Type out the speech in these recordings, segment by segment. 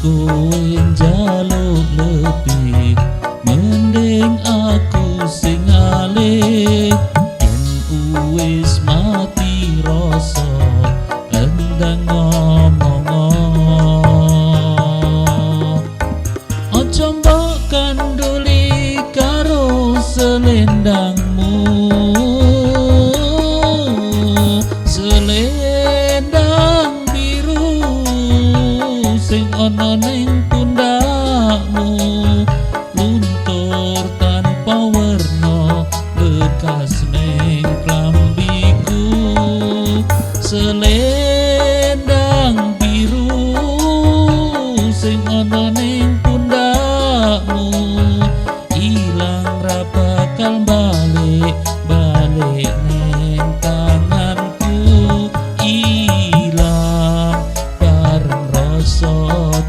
Kowe njaluk lebih, mending aku sing ngalih. Yen wis mati rasa, endang ngomong. Aja mbok kanduli karo selendangmu, selendang biru sing ana ning pundakmu, luntur tanpa werna bekas ning klambiku. Selendang biru sing ana ning pundakmu, ilang ra bakal balik, balik ning tanganku, ilang bareng rasa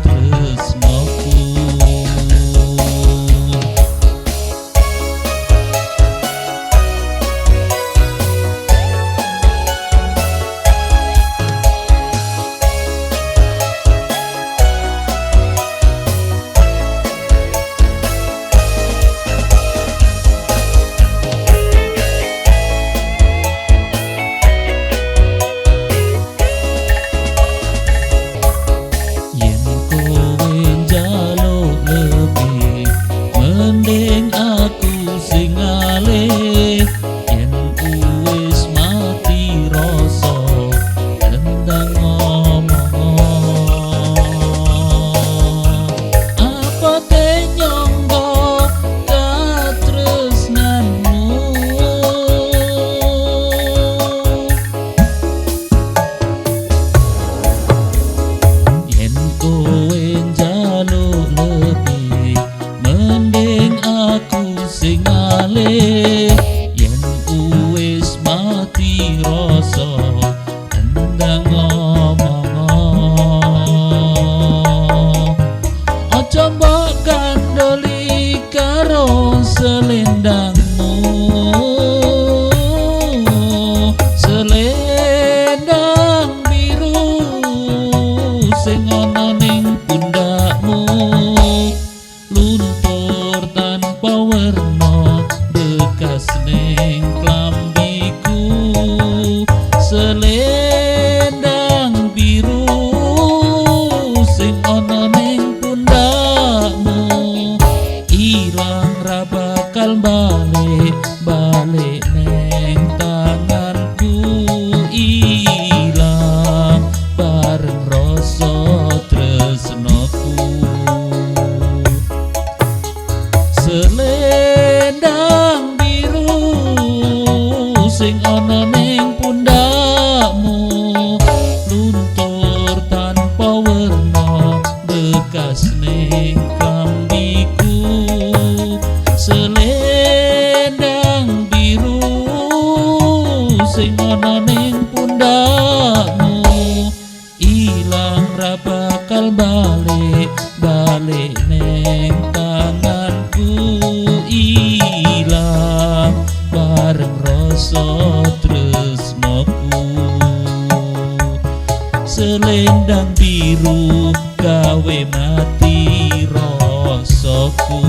tresnoku. Yen kowe njaluk lebih, mending aku sing ngalih. Yen wis mati rasa, endang ngomong. Apa te nyangga katresnanmu? Yen kowe njaluk lebih, mending aku sing ngalih. Yen wis mati rasa, endang ngomong. Aja mbok kandoli karo selendangmu, selendang biru sing ana ning pundakmu, luntur tanpa werna bekas ning klambiku. Selendang biru sing ana ning pundakmu, ilang ra bakal balik, balik ning tanganku, ilang bareng rasa tresnoku. Selendang biru sing ana ning pundakmu, luntur tanpa werna bekas ning klambiku. Selendang biru sing ana ning pundakmu, ilang ra bakal balik, balik ning tanganku, ilang bareng rasa tresnoku. Selendang biru gawe mati rasaku.